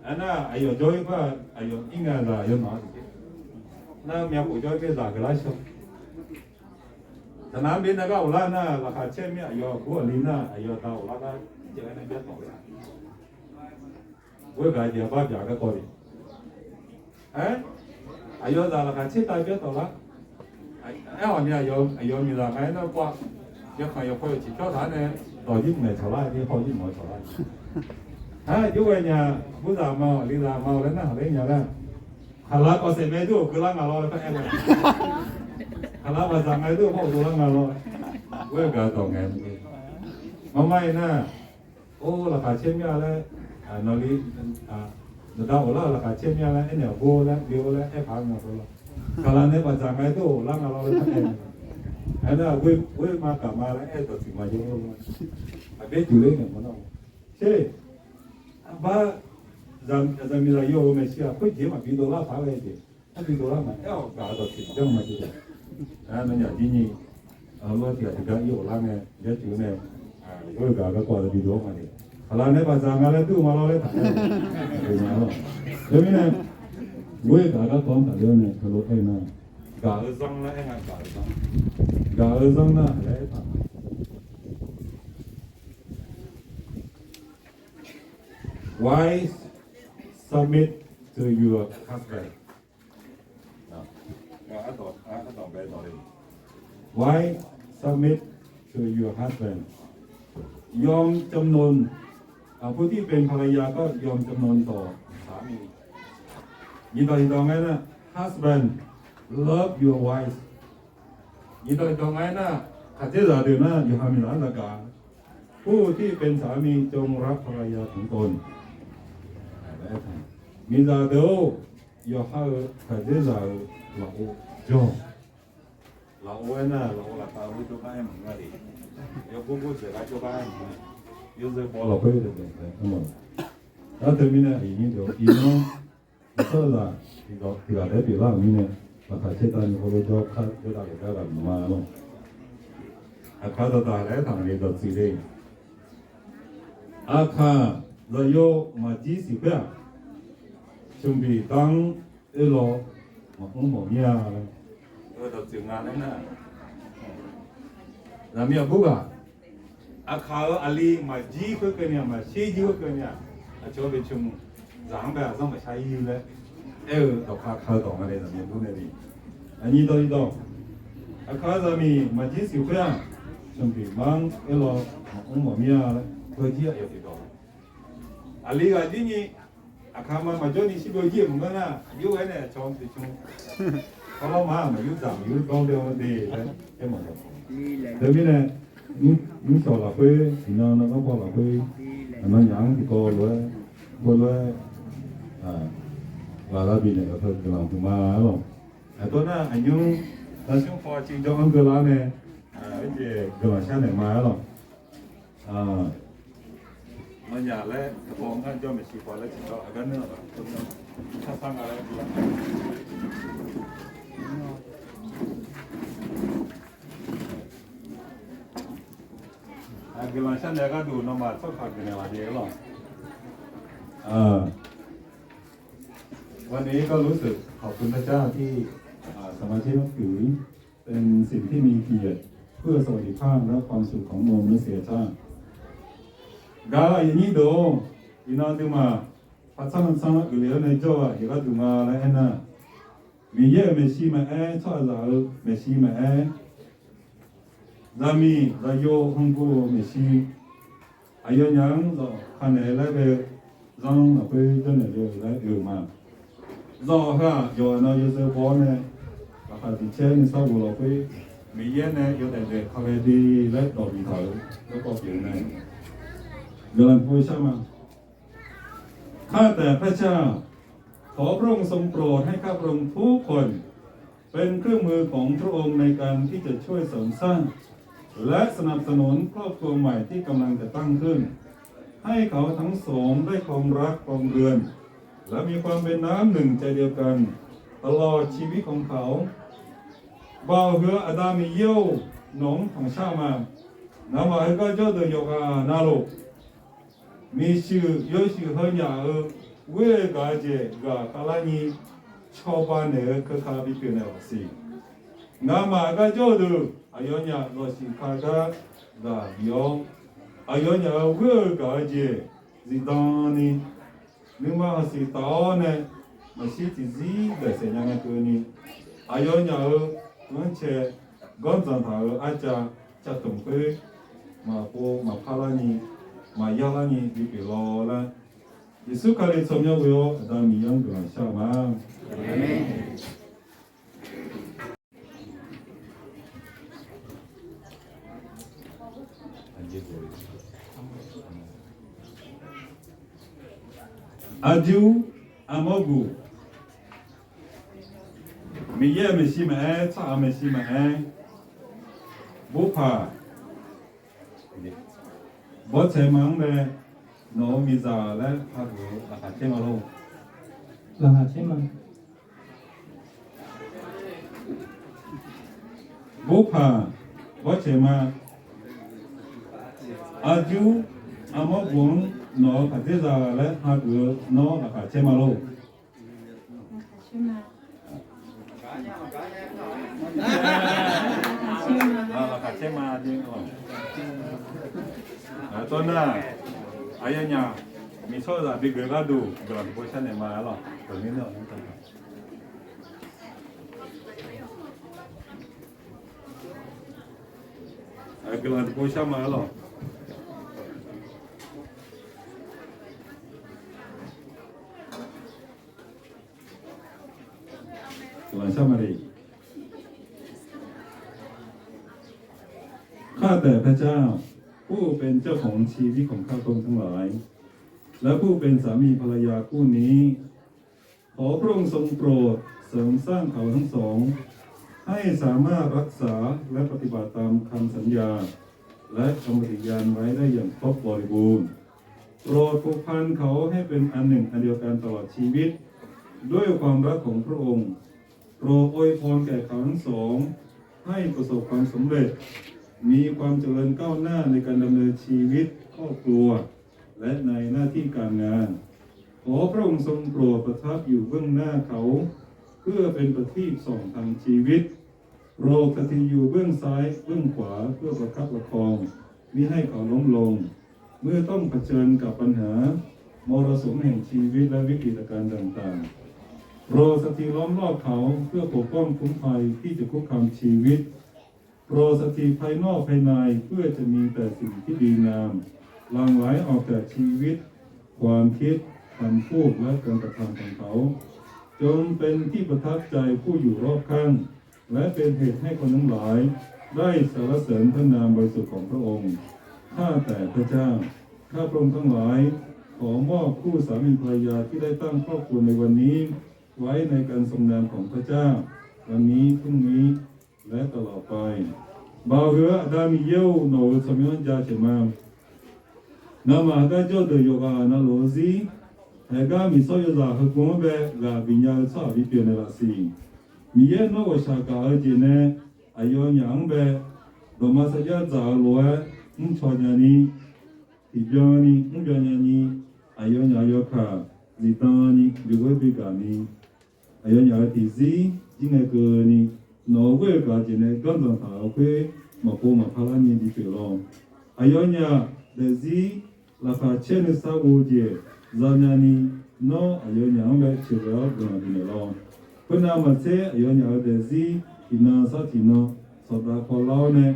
Aernar aqyawf jawr-ir par aqyawf ir ngae zaq yawmaf-anr tiqjeq. Nar myawq khof jawr-ir par zaq guiqlar shaw. Taqnaq-anr bi nae gar ghoflar nar, laqkhaq caer mir aqyawf gur aqli nar, aqyawf da ghoflar gar jav-aer nae byaer tawq-a. Ghoer gaq jeq aqbar byaq garkawv le. Aer, aqyawf zaq laqkhaq caer tav byaer tawq lar. Aer-awq ni aqyawf miqzaq nga-aer nar pov-a. Yawkhanq yawqpaw yawqciq pyawr taq-aer nae dawq yir mq ngaeq cawq lar, yawpaw yir mq-aer cawq lar. Aer, jawrghae nya, burzaq ma-awq, aqlizaq ma-awq laer nar haqler nya lar. Khaqlaq kawv saef mae dur-awq keuvlar nga lawr laer par aer-a. Khaqlaq baqzaq ngae dur-awq hawr-eu dovlar nga lawr. Ghoer-eu gaq dawq ngae. Marmar-ir nar, or laqkhaq caer mir-a laer, nawqli, nawqda ghoflar-euq laqkhaq caer mir-a laer aernaeq-awq gor laer bi-or laer aer paq-aer nga lawr. Khaqlaq nae baqdzaq ngae dur-awq lar nga lawr laer par aer-a. Aernar ghoer ma gaq ma laer aer-eu dawqtsuif ma jawr-a. Aqbaer juq ler ngaeq mawr nar, sher, aqbar, zaqmiq zaqyo-euq maeqshi-aq khoerjeq maqbi dovlar paq-aer ghae jeq, arbi dovlar maqaer-awq gaq-eu dawqtsuif janr ma jeq. Nawnyaf jir nyi, lof-aer tiq ghaq tiqgar ir ghoflar ngae, yacuiv nae, ghoer-eu gaq garkawv-a bi dov-awr nga le. Khaqlaq nae baqdzaq nga laer dur ma lawr laer taq-aer-a. Teumirnae, ghoer-eu gaq garkawv-anr taqler-awr nae heulof-aer nar, gaq-eu zanr laer aer nga, gaq-eu zanr, gaq-eu zanr nar laer aertaq ma. Wives, submit to your husband. Wives, submit to your husband. ยอมจำนน ผู้ที่เป็นภรรยาก็ยอมจำนนต่อสามี Nyiqdawq tiqdawq ngae nar, husband, love your wife. Nyiqdawq tiqdawq ngae nar, khaqdzerzaq deuq nar yawqha miqzaq-anr zagaq. ผู้ที่เป็นสามีจงรักภรรยาของตน Miqzaq deuq-or, yawqha-euq khaqdzerzaq-euq lafov jawr. Lafov-aer nar, lafov laftav-eu jawrgar-aer maqngeur-a de. Yawgor gordzaeq gar jawrgar-aer maqngeur. Yawzeu baw lafkhoer deuq-aer maqngeur. Nar teumirnae aqyuif nyir deuq-or, iqnan aqsar zaq tiqghaq taef-aer pyeuflar-euq mirnae, laqkhaq caer tavni heulof jawr kar jawrdav lef gar ghaq maqma lawr. Aqkaq dawqdaq laer aertaq-euq le dawqtsuif le. Aqkaq zaqyo maqjir siq khoer-aq, smqbiq dar-anr oerlaw maqmr mawf mir-a laer, dawqtsuif nga laer nar, zaqmiq aqbur ghaq, aqkaq-euq aqli maqjir khoer keuvni-aq, maqsher jir khoer keuvni-aq, aqcawq-anr bi cmq, zaq-anr bae aqzanr maqshar-ir laer aer-eu dawqkaq ka-eu dawq nga le, zaqmiq aqbur nae le. Aqnyir dawr-ir dawq, Aqkar zaqmiq maqjir siq khoer-aq, sanqboeq mar-anr aerlaw maqmr maqmir-a laer, bawjir aqyawf tiqdawq. Aqli ghaq jir ni, aqkar ma maqjawr ni shir bawjir-euq maqngeur nar, aqjox-aer nae aqcawq-anr tiqcmr, arlawr ma maqyur dzaq maqyur dawr de-awr de laer aer maqdawq. Teumirnae, nymrshawq lafkhoer, iqnan nanrgawr paw lafkhoer, aqnan nyaf-anr tiqkawv lof-aer, heulof-aer ghaq lar bifnaeq-eu teu guiqlanq huiqma-a lawq. Aqdawr nar aqnymr, darsmr paw civ jawr-anr geur lar nae, aerjeq guiqlanq sharnaeq ma-a lawq. Nawnyaf laer tiqkawv ngar jawr maeqshi paw laer tiqkawv aqgar nuir-aq, sar sar nga laer lar. Guiqlanq sharnaeq gharduq nawmaf tsawrhaq guiqnaeq laf de-aer lawq. วันนี้ก็รู้สึกขอบคุณพระเจ้าที่ สมาชิกนับถือ เป็นสิ่งที่มีเกียรติเพื่อสวัสดิภาพและความสุขของมวลมนุษยชาติ Gaq-eu aqyuif aqnyir deuq-or, iqnan aqduimaf paqtsanr lansanr uiqle-awr nae jawr-eu aqyuif gharduq nga laer aernar, Miqyaer-euq maeqshi maqaer, tsawrhaqzaq-euq maeqshi maqaer, zaqmiq zaqyo hmq guv-euq maeqshi, aqyawfnyaf-anr zawq kanaeq laer ghae-eu zanr lafkhoer janrnaeq le-eu laer oe-euq ma. Zawq heu-aq, yawqha nan yawzeu baw-awr nae, laqkhaq tiq caer nuisar ghof lafkhoer, Miqyaer nae yawdaef daef ka ghae de laer dawq biftaq-euq garkawv pyeuf-eu mae. Guiqlanq tiqpov shar ma. ข้าแต่พระเจ้า ขอพระองค์ทรงโปรดให้ข้าพระองค์ทุกคน เป็นเครื่องมือของพระองค์ในการที่จะช่วยเสริมสร้าง และสนับสนุนครอบครัวใหม่ที่กำลังจะตั้งขึ้น ให้เขาทั้งสองได้ครองรักครองเรือน และมีความเป็นน้ำหนึ่งใจเดียวกัน ตลอดชีวิตของเขา Baoq heu Aqda Miqyaer-or, nawq-anr tanqshar ma. Ngamaf heugar jawrdeuq yawqghaq navluf, miqshuif yawshuif heunyaf-euq ghoer-eu gaq-eu jeq ghaq khavlarni, cawba naeq-eu keuka bipyeuf naeq lawq siq. Ngamaf gar jawr-eu deuq aqyawfnyaf zawqsif ka gar ghaq bif-awr, aqyawfnyaf-euq ghoer-eu gaq-eu jeq zifdan ni, nuima haqsiq taf-awr nae, maqshir tiqzir daeqsaeq nya ngae keuvni, aqyawfnyaf-euq anrcae ganrdzanq taq-euq arcav cavdmq khoer maqpov maqpar larni, maqyar larni bipyeuf lawr laer, Yeqsur Kali tsawrmyanr ghoe-awr Aqda Miqyaer-anr guiqlanq shar-eu ma. Aqjox, aqmawr guq, Miqyaer-euq maeqshi maqaer, tsawrhaq maeqshi maqaer, burpaq, bawrtsaeq ma-anr mae, nawq-euq miqzaq laer hageuf-eu laqkhaq caer ma lor. Laqkhaq caer ma. Burpaq, bawrtsaeq ma. Aqjox, aqmawr guq-anr nawq-euq khaqdzerzaq laer hageuf-eu nawr laqkhaq caer ma lor. Laqkhaq caer ma. Tawr nar, aqyawfnyaf miqsawrzaq bigeuf gharduq guiqlanq tiqpov sharnaeq ma-a lawq. Guiqlanq tiqpov shar ma-a lawq. Guiqlanq shar ma le. ข้าแต่พระเจ้า ผู้เป็นเจ้าของชีวิตของข้าพระองค์ทั้งหลาย และผู้เป็นสามีภรรยาคู่นี้ ขอพระองค์ทรงโปรดเสริมสร้างเขาทั้งสอง ให้สามารถรักษาและปฏิบัติตามคำสัญญา และคำปฏิญาณไว้ได้อย่างครบบริบูรณ์ โปรดผูกพันเขาให้เป็นอันหนึ่งอันเดียวกันตลอดชีวิต ด้วยความรักของพระองค์ โปรดอวยพรแก่เขาทั้งสอง ให้ประสบความสำเร็จ มีความเจริญก้าวหน้าในการดำเนินชีวิตครอบครัว และในหน้าที่การงาน ขอพระองค์ทรงโปรดประทับอยู่เบื้องหน้าเขา เพื่อเป็นประทีปส่องทางชีวิต โปรดสถิตอยู่เบื้องซ้ายเบื้องขวาเพื่อประคับประคอง มิให้เขาล้มลง เมื่อต้องเผชิญกับปัญหา มรสุมแห่งชีวิตและวิกฤตการณ์ต่างๆ โปรดสถิตล้อมรอบเขาเพื่อปกป้องคุ้มภัยที่จะคุกคามชีวิต ปลอดศักดิ์สิทธิ์ภายนอกภายใน เพื่อจะมีแต่สิ่งที่ดีงาม หลั่งไหลออกจากชีวิต ความคิด คำพูด และการกระทำของเขา จงเป็นที่ประทับใจผู้อยู่รอบข้าง และเป็นเหตุให้คนทั้งหลายได้สรรเสริญพระนามบริสุทธิ์ของพระองค์ ข้าแต่พระเจ้า ข้าพระองค์ทั้งหลาย ขอมอบคู่สามีภรรยาที่ได้ตั้งครอบครัวในวันนี้ ไว้ในการทรงนามของพระเจ้า วันนี้ พรุ่งนี้ และตลอดไป Baoq heu-eu Aqda Miqyaer-or, nawq-euq tsawrmyanr jaceuq ma. Ngamaf heugar jawrdeuq yawqghaq navluf-eu zir, haegar miqsawr yawzaq heukov-anr bae ghaq bifnya-eu tsawrhaq bipyeuf naeqlaf siq. Miqyaer nawr ghawqshaq gaq-eu jeq nae aqyawfnyaf-anr bae dawqma sarjax dzaq-eu lof-aer mrcaw nyani, tiqbyan ni mrbyan nyani, aqyawfnyaf yawkaq zifdan ni byov-aer bigaq ni, aqyawfnyaf-euq tiqzir jir ngae keuvni, nawq-euq ghoer-eu gaq jeq nae ganrdzanq taq-euq khoer maqpov maqpar larni bipyeuf lawr. Aqyawfnyaf daefzir laqkhaq caer nuisar ghof-eu jeq zanya ni, nawr aqyawfnyaf-anr bae sheuqghae-awr guiqlanq bifnaeq lawr. Khoernav maqtser aqyawfnyaf-euq daefzir tiqnan sar tiqnan sawqdav kawvlar-awr nae,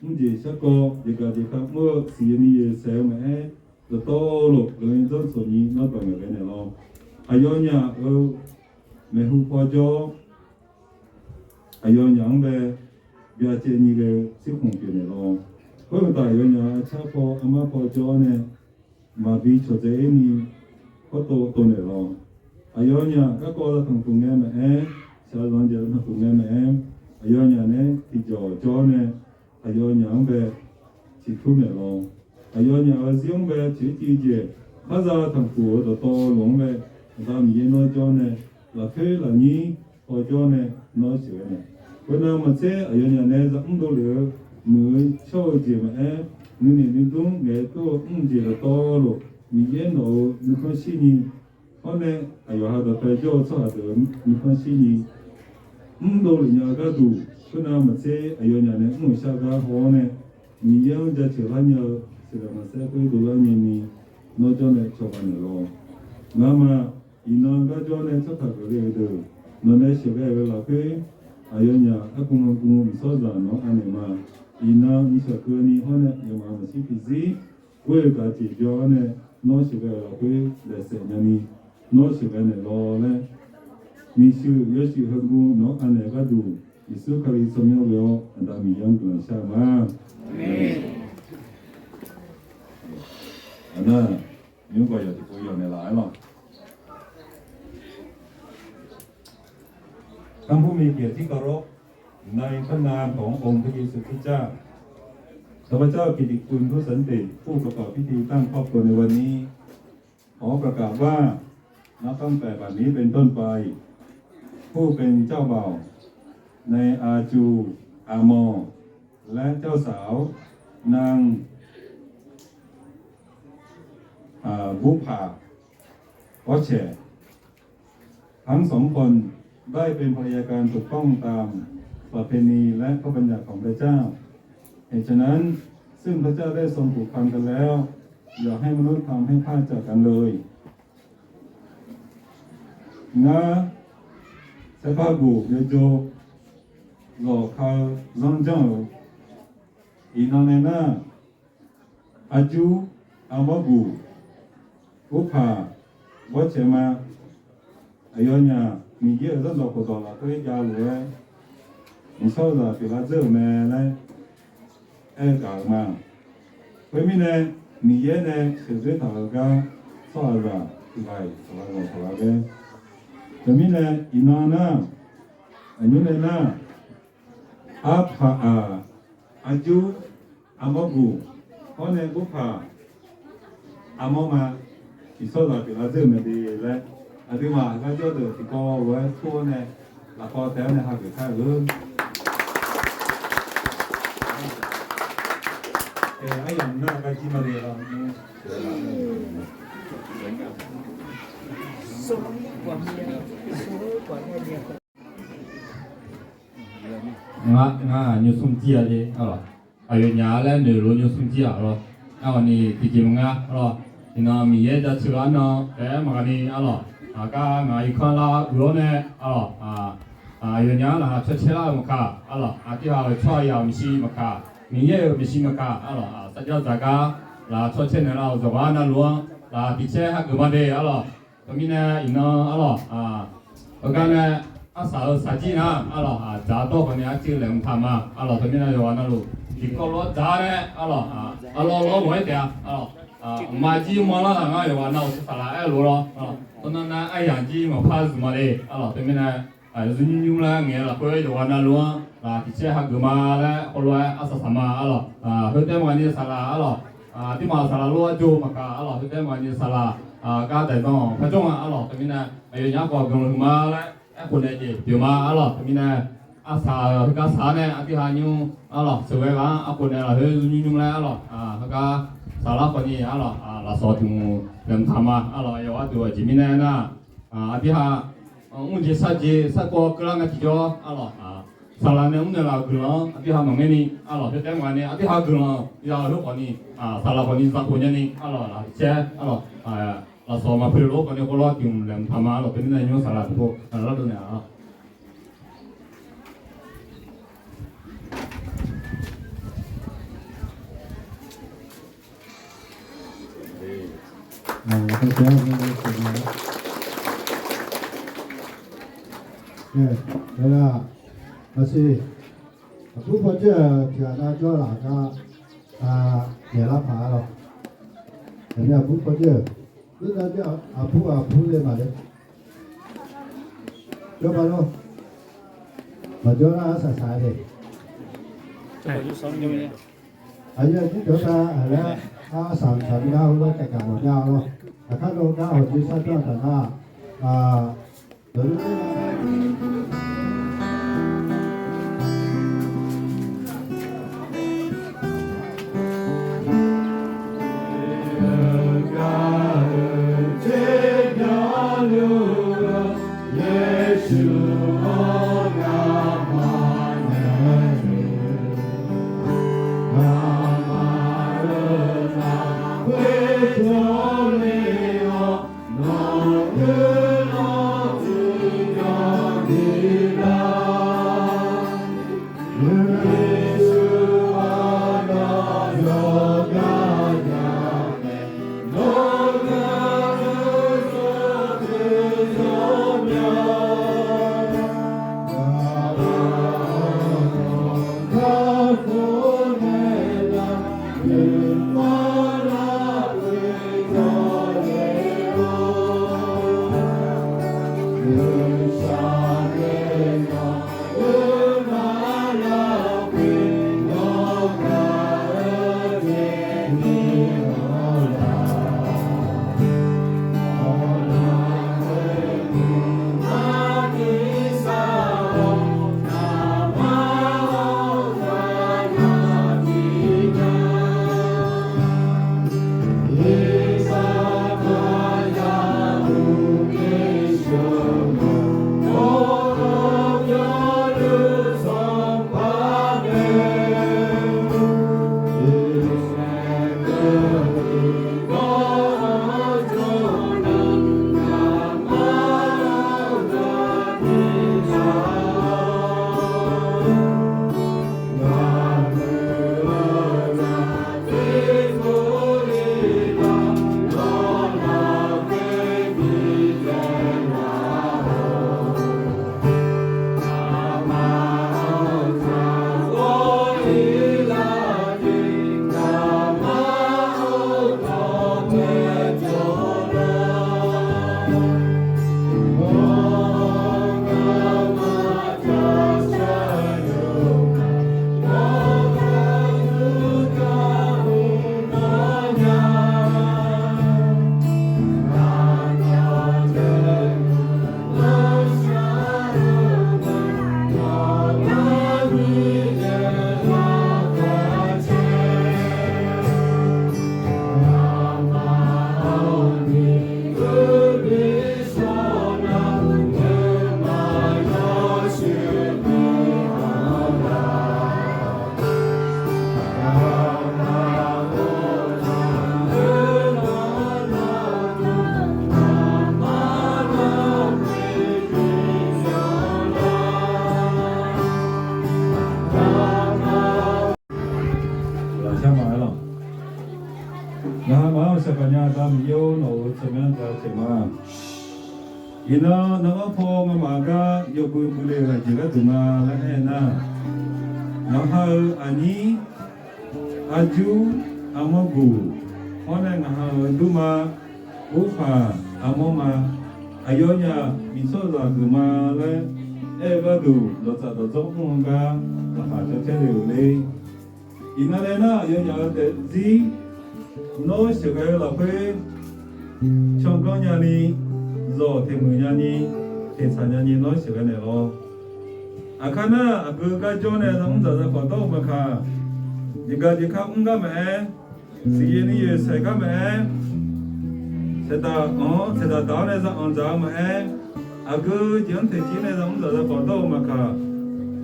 mrjeq sharkawv jeqgaq jeq kar mr-eu siqyoeq ni yoeq saef-eu maqaer, dawqtawvluf guiqlanq zanrtsoeq ni nawr dawq ngaeqghae naeq lawr. Aqyawfnyaf-euq maeqhu paw jawr-awr, aqyawfnyaf-anr bae byacaevni ghae-eu tsirkhmq pyeufnaeq lawr. Khoeruqtaf aqyawfnyaf-euq aqcar paw armar paw jawr-awr nae, maqbi cawqdzae-ir ni khawrtov tov naeq lawr. Aqyawfnyaf garkawv za tanqpuq ngae maqaer, shaqzanq jeq tanqpuq ngae maqaer, aqyawfnyaf nae tiqjawq jawr-awr nae, aqyawfnyaf-anr bae ciqtur naeq lawr. Aqyawfnyaf-euq zir-anr bae ciqtir civ jeq, khar za tanqpuq-eu dawqtawvluf-anr bae, Aqda Miqyaer nawr jawr nae, lafkhoer lafnyir paw jawr nae nawr sheuqghae naeq. Khoernav maqtser aqyawfnyaf nae za mr dovlef-eu muiq-eu shawr-eu jeq maqaer, nuinoeq nuidmr ngaeq-aer tov-eu mr jeq dawqtawvluf, Miqyaer nawq-euq nuikhanr shirni, hawr nae aqyawf ha dawqpae jawr-eu tsawrhaq deuq-euq nuikhanr shirni, mr dovlef nya-eu gharduq, khoernav maqtser aqyawfnyaf nae mr-euq shar gar haw-awr nae, Miqyaer-anr jaceuq lar nya-eu sheuqghae maqsaer khoer dovlar nyani, nawr jawr nae cawba naeq lawr. Ngamaf iqnan gar jawr nae tsawrkaq geuf le-eu deuq, nawq nae sheuqghae-euq lafkhoer, aqyawfnyaf argu nangu miqsawrzaq nawq-anr anaeq ma. Iqnan nishaq keuvni hawr nae yawmaf maqshir tiqzir ghoer-eu gaq jeq byan-awr nae, nawr sheuqghae-euq lafkhoer laeqsaef nyani, nawr sheuqghae naeq lawr laer, miqshuif yawshuif heugmr nawq-anr anaeq gharduq, Yeqsur Kali tsawrmyanr ghoe-awr Aqda Miqyaer-anr guiqlanq shar-eu ma. Aqnar, nymr gawq yawq tiqpov yawq naeqlaf-aer lawq. ท่านผู้มีเกียรติที่เคารพ ในพระนามขององค์พระเยซูคริสต์เจ้า ข้าพเจ้ากิตติคุณ พุทธสันติ ผู้ประกอบพิธีตั้งครอบครัวในวันนี้ ขอประกาศว่า นับตั้งแต่บัดนี้เป็นต้นไป ผู้เป็นเจ้าบ่าว นายอาจู อามอ และเจ้าสาว นาง อ่า บุภา วอชแชร์ ทั้งสองคนได้เป็นภรรยากันถูกต้องตามประเพณีและพระบัญญัติของพระเจ้า เหตุฉะนั้น ซึ่งพระเจ้าได้ทรงผูกพันกันแล้ว อย่าให้มนุษย์ทำให้พรากจากกันเลย Ngar, saerpar guq yawjov, zawqka-eu zanrjanr-euq, iqnan nae nar, arjur, armawr guq, urpaq, bawrcaeq ma. Aqyawfnyaf Miqyaer-euq zanrdawq khofdawq lafkhoer javluf-aer, miqsawrzaq pyeuflar dzeur-euq mae laer aer-eu gaq-euq ma. Khoermirnae, Miqyaer nae sheuqdzoer taq-euq gar, tsawrhaqzaq tiqghaq-iq saqlaq gawq saqlaq ghae. Teumirnae, iqnan nar, aqnymr nae nar, arpaq-aq, arjur, armawr guq, hawr nae urpaq, armawr ma, miqsawrzaq pyeuflar dzeur-euq mae de laer, aqduimaf heugar jawr deuq tiqkawv lof-aer kur-awr nae, lafkawv taef-aer nae hageuf kar-eu. Aryamq nar garjir ma le la. Ngar, ngar nymr smr jir-a le, aqyawfnyaf laer noeq lof nymr smr jir-aq lawr. Ngar awqni tiqjeq maqnga lawr. Iqnan Miqyaer jaceuq-aer nan taef-aer maqghaq ni-a lawr. Aqgar ngaq irkanr lar uiq-awr nae, a, Aqyawfnyaf-anr laqkhaq cawcaer lar-eu maqkaq, arlawq, aqduihaq-euq tsawrhaq yaq-euq maeqshi maqkaq, Miqyaer-euq maeqshi maqkaq, arlawq, sarjax dzaqgar laqkhaq cawcaer naeq lar-euq zawqghaq navluf-anr laqkhaq tiqcaer hageuf ma de, arlawq. Teumirnae iqnan, arlawq, heugar nae arsaq-euq saqjir nar, arlawq, dzaq-awr dawr khawfni arcuiv laeqhmq taq ma, arlawq. Teumirnae yawqghaq navluf tiqkawv lof-aer dzaq-awr nae, arlawq, arlawq lawr mawf-aer taef-a, arlawq. Mqmaq jir manrlar-aq ngar yawqghaq navluf saqlaq aer lof-awr, tawrnar nar aryamq jir maqpar zuif ma le, arlawq. Teumirnae zur nymr nymr laer ngaeq-eu lafkhoer yawqghaq navluf-anr laqkhaq tiqcaer hageuf ma laer heulof-aer arsaq saq ma, arlawq. Khoertaef maqni saqlaq, arlawq, aqduimaf saqlaq lof-aer jov maqkaq, arlawq, khoertaef maqni saqlaq gar daeqdan parjawr-a, arlawq. Teumirnae aqyawfnyaf khawf guiqlanq huiqma laer aerkhof nae jeq pyeuf ma, arlawq. Teumirnae arsaq-euq heugar saq-awr nae aqduihaq nymr, arlawq, sheuqghae ghaq-anr aqkhof naeq lafkhoer zur nymr nymr laer, arlawq, heugar saqlar khawfni, arlawq, lafsawq dmq laeqhmq taq ma, arlawq. Yawqha duq aqjeq mirnae aernar, aqduihaq mrjeq sarjeq sarkawv keuvlar ngae tiqjawr, arlawq, saqlaq nae mrnaeq laf-euq guiqlanq-anr aqduihaq maqngaer ni, arlawq, khoertaef maqni aqduihaq guiqlanq ya-eu khoer khawfni, saqlaq khawfni zaqkhof nyani, arlawq, laqkhaq tiqcaer, arlawq, lafsawq maqpoeq lof-aer khawfni khoerlof-aer dmq laeqhmq taq ma, arlawq. Teumirnae nymr saqlaq tiqpov lar dov naeq, arlawq. Aqbur pawdzer-euq tiqghaq nav jawr laf gar, naeqlar paq-a lawr. Aqbur pawdzer-euq mirnae aqbur aqbur le maqle. Jawr ma lawr. Maqjawr nar arsaq saq-a le. Aqyuif aqnyir dawqtaq aqlaer arsaq saq mir nar heulof-aer taef gaq mawf nya lawr. Aqkar dawq gar hawqjeq sar jawr-aq taq nar, Laqshar maqaer lawq. Ngaq ha maqanr-eu shaqgaq nya Aqda Miqyaer-or, nawq-euq tsawrmyanr ja taeq ma. Iqnan narghanr paw ngamaf gar yawbui bui le-euq aqjeq gharduq nga laer aernar, ngaq ha-euq aqnyir, arjur, armawr guq, hawr nae ngaq ha-euq durma, urpaq, armawr ma, aqyawfnyaf miqtsawrzaq geuf ma laer aer-eu gharduq, dawqtsaf dawqdzawr mr-eu gar laqkhaq caer caer le-euq ler. Iqnan nae nar, aqyawfnyaf-euq daefzir nawr sheuqghae-eu lafkhoer canganr nyani, zawq teqmuiq nyani, teqtsaq nyani nawr sheuqghae naeq lawr. Aqkar nar, aqgeu garjawr nae za mr dzaq za khawf dawr-eu maqkaq, jeqgaq jeqkar mr gar maqaer, siqyaer ni yoeq saeq gar maqaer, saeqdaq anq-anr saeqdaq daq-awr nae za anq dzaq-eu maqaer, aqgeu jeq-anr taeqjir nae za mr dzaq za khawf dawr-eu maqkaq,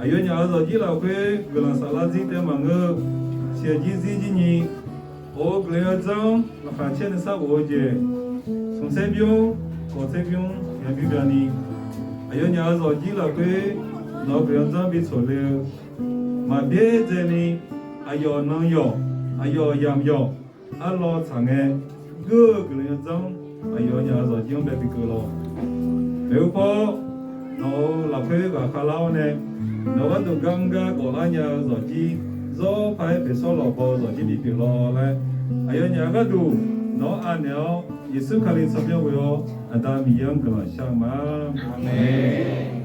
aqyawfnyaf-euq zawqjir lafkhoer guiqlanq saflar zir tae maqngeur-eu, siqyaer jir zir jir nyi, of-eu guiqlanq yawdzanr laqkhaq caer nuisar of-eu jeq, smqtser bymr, khawqtser bymr yabir bani, aqyawfnyaf-euq zawqjir lafkhoer nawq-eu guiqlanq yawdzanr bi tsoeq le-eu, maqbyaer dzaeni, aqyawf nan yawq, aqyawf yamq yawq, arlawr tsaq ngae, geur-eu guiqlanq yawdzanr aqyawfnyaf-euq zawqjir-anr bae bi keuv lawr. Maeqhu paw, nawq-euq lafkhoer ghaqkhav lar-awr nae, nawq gharduq gar mr gar gawflar nya-eu zawqjir, zawr paq-aer peqsawr lawqbaw-eu zawqjir bipyeuf lawr laer, aqyawfnyaf gharduq nawq-anr anaeq-awr, Yeqsur Kali tsawrmyanr ghoe-awr Aqda Miqyaer-anr guiqlanq shar-eu ma. Aqmeq.